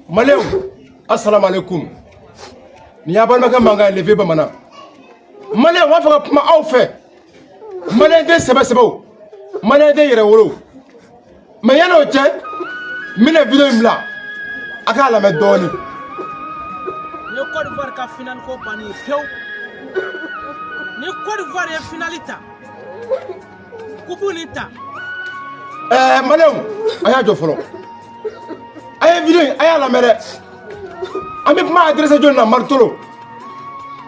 Maliyɛnw, assalamu alaikum. Nin y'a balimakɛ mankan ye, Lefe Bamanan. Maliyɛnw, b'a fɛ ka kuma aw fɛ, maliyɛn den sɛbɛ sɛbɛw, maliyɛn den yɛrɛ wolo. Mais yan'o cɛ, n bɛna vidéo in bila, a k'a lamɛn dɔɔni. Ni ye Côte d'Ivoire ka finale ko bannen ye pewu. Ni Côte d'Ivoire ye finale ta, coupe nin ta. Maliyɛnw, a y'a jɔ fɔlɔ, a ye vidéo in, a y'a lamɛn dɛ. An bɛ kuma adressé jɔni na? Maritolo,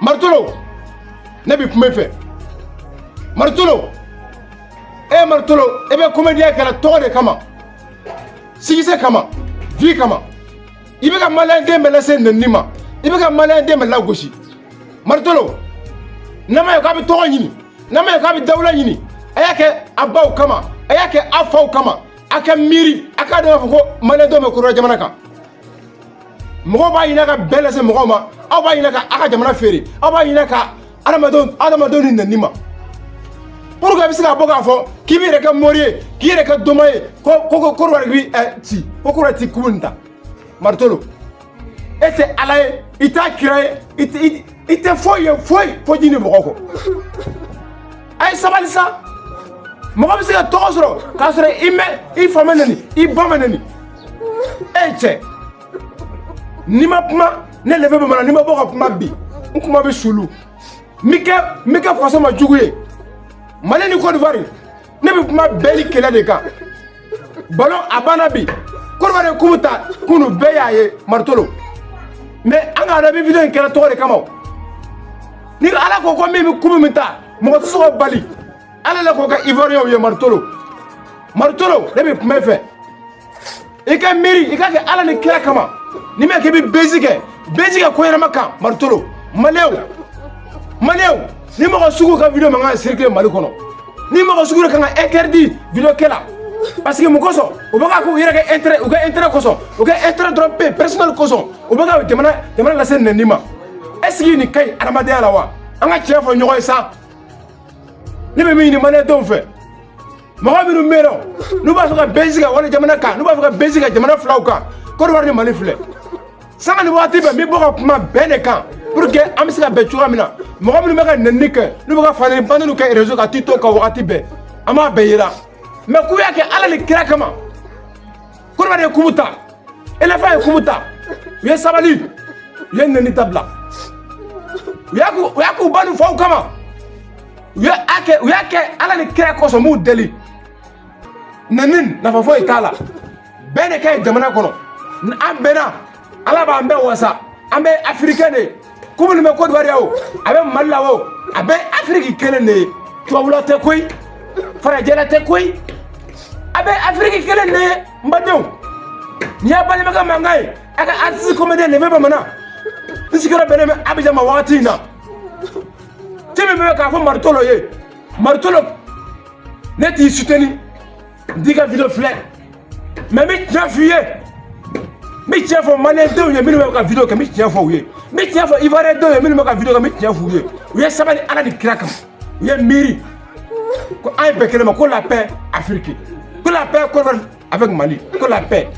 Maritolo, ne bɛ kuma i fɛ. Maritolo, e Maritolo, e bɛ comédien kɛra tɔgɔ de kama, succès kama, vie kama. I bɛ ka maliyɛn den bɛɛ lase nɛnini ma, i bɛ ka maliyɛn den bɛɛ lagosi. Maritolo, n'a ma ye k'a bɛ tɔgɔ ɲini, n'a ma ye k'a bɛ dawula ɲini, a y'a kɛ a baw kama, a y'a kɛ a faw kama. A ka miiri, a k'a dɔn k'a fɔ ko maliyɛn denw bɛ Kɔdiwari jamana kan. Mɔgɔw b'a ɲini ka bɛn lase mɔgɔw ma, aw b'a ɲini ka a ka jamana feere, aw b'a ɲini ka adamadenw ni nɛni ma. Pour que i bɛ se ka bɔ k'a fɔ k'i b'i yɛrɛ kɛ mori ye, k'i yɛrɛ kɛ doma ye, ko Kɔdiwari bi ci, ko Kɔdiwari ti coupe nin ta. Maritolo, e tɛ Ala ye, i t'a kira ye, i tɛ foyi ye, foyi fo ji ni mɔgɔ kɔ. A ye sabali sa. Mɔgɔ bɛ se ka tɔgɔ sɔrɔ k'a sɔrɔ i mɛ i fa ma nɛni, i ba ma nɛni. E cɛ, n'i ma kuma, ne Lefe Bamanan, n'i ma bɔ ka kuma bi, n kuma bɛ sulu. N bɛ kɛ faso ma jugu ye. Mali ni Côte d'Ivoire, ne bɛ kuma bɛɛ ni kɛlɛ de kan. Ballon a banna bi, Côte d'Ivoire ye coupe ta kunu, bɛɛ y'a ye. Maritolo, mais an ka dɔn i bɛ vidéo in kɛra tɔgɔ de kama o. Ni Ala ko min bɛ coupe min ta, mɔgɔ tɛ se k'o bali. Ala le k'o kɛ Ivoirien ye. Maritolo, Maritolo, ne bɛ kuma i fɛ, i ka miiri, i ka kɛ Ala ni kira kama. Ni ma k'i bɛ buzz kɛ, buzz kɛ ko ɲɛnama kan. Maritolo, maliyɛnw, maliyɛnw, ni mɔgɔ sugu ka vidéo man kan ka circuler Mali kɔnɔ, ni mɔgɔ sugu kan ka interdit vidéo kɛ la, parce que mun kosɔn? U bɛ ka k'u yɛrɛ kɛ intérêt, u ka intérêt kosɔn, u ka intérêt dɔrɔn pe personnel kosɔn, u bɛ ka jamana lase nɛni ma. Est ce que nin ka ɲi adamadenya la wa? An ka tiɲɛ fɔ ɲɔgɔn ye sa. Ne bɛ min ɲini maliyɛndenw fɛ, mɔgɔ minnu bɛ yen nɔ n'u b'a fɛ ka buzz kɛ wali jamana kan, n'u b'a fɛ ka buzz kɛ jamana filaw kan, Côte d'Ivoire ni Mali filɛ, sanga ni waati bɛɛ n bɛ bɔ ka kuma bɛn de kan pour que an bɛ se ka bɛn cogoya min na. Mɔgɔ minnu bɛ ka nɛnini kɛ, n'u bɛ ka fani banniw kɛ réseau kan, TikTok kan, wagati bɛɛ an b'a bɛɛ yira. Mais k'u y'a kɛ Ala ni kira kama, Côte d'Ivoire ye coupe ta, éléphant ye coupe ta, u ye sabali, u ye nɛni dabila, u y'a k'u ba ni faw kama, u y'a kɛ Ala ni kira kosɔn. M'u deli, nɛni nafa foyi t'a la. Bɛɛ de ka ɲi jamana kɔnɔ. Ni an bɛnna, Ala b'an bɛɛ wasa. An bɛ africain de ye. Komi nin bɛ Côte d'Ivoire o, a bɛ Mali la o, a bɛ Afiriki kelen de ye. Tubabula tɛ koyi, farajɛla tɛ koyi, a bɛ Afiriki kelen de ye. N badenw, nin y'a balimakɛ mankan ye, a ka artiste comédien Lefe Bamanan. N sigiyɔrɔ bɛnnen bɛ Abidjan ma wagati in na. Ci min bɛ k'a fɔ Maritolo ye, Maritolo, ne t'i soutenir, n t'i ka vidéo filɛ, mais n bɛ tiɲɛ f'i ye, n bɛ tiɲɛ fɔ maliyɛn denw ye minnu bɛ ka vidéo kɛ, n bɛ tiɲɛ fɔ u ye, n bɛ tiɲɛ fɔ Ivoirien denw ye minnu bɛ ka vidéo kɛ, n bɛ tiɲɛ f'u ye. U ye sabali Ala ni kira kama, u ye miiri ko an ye bɛn kelen ma, ko la paix Afrique, ko la paix Côte d'Ivoire avec Mali, ko la paix.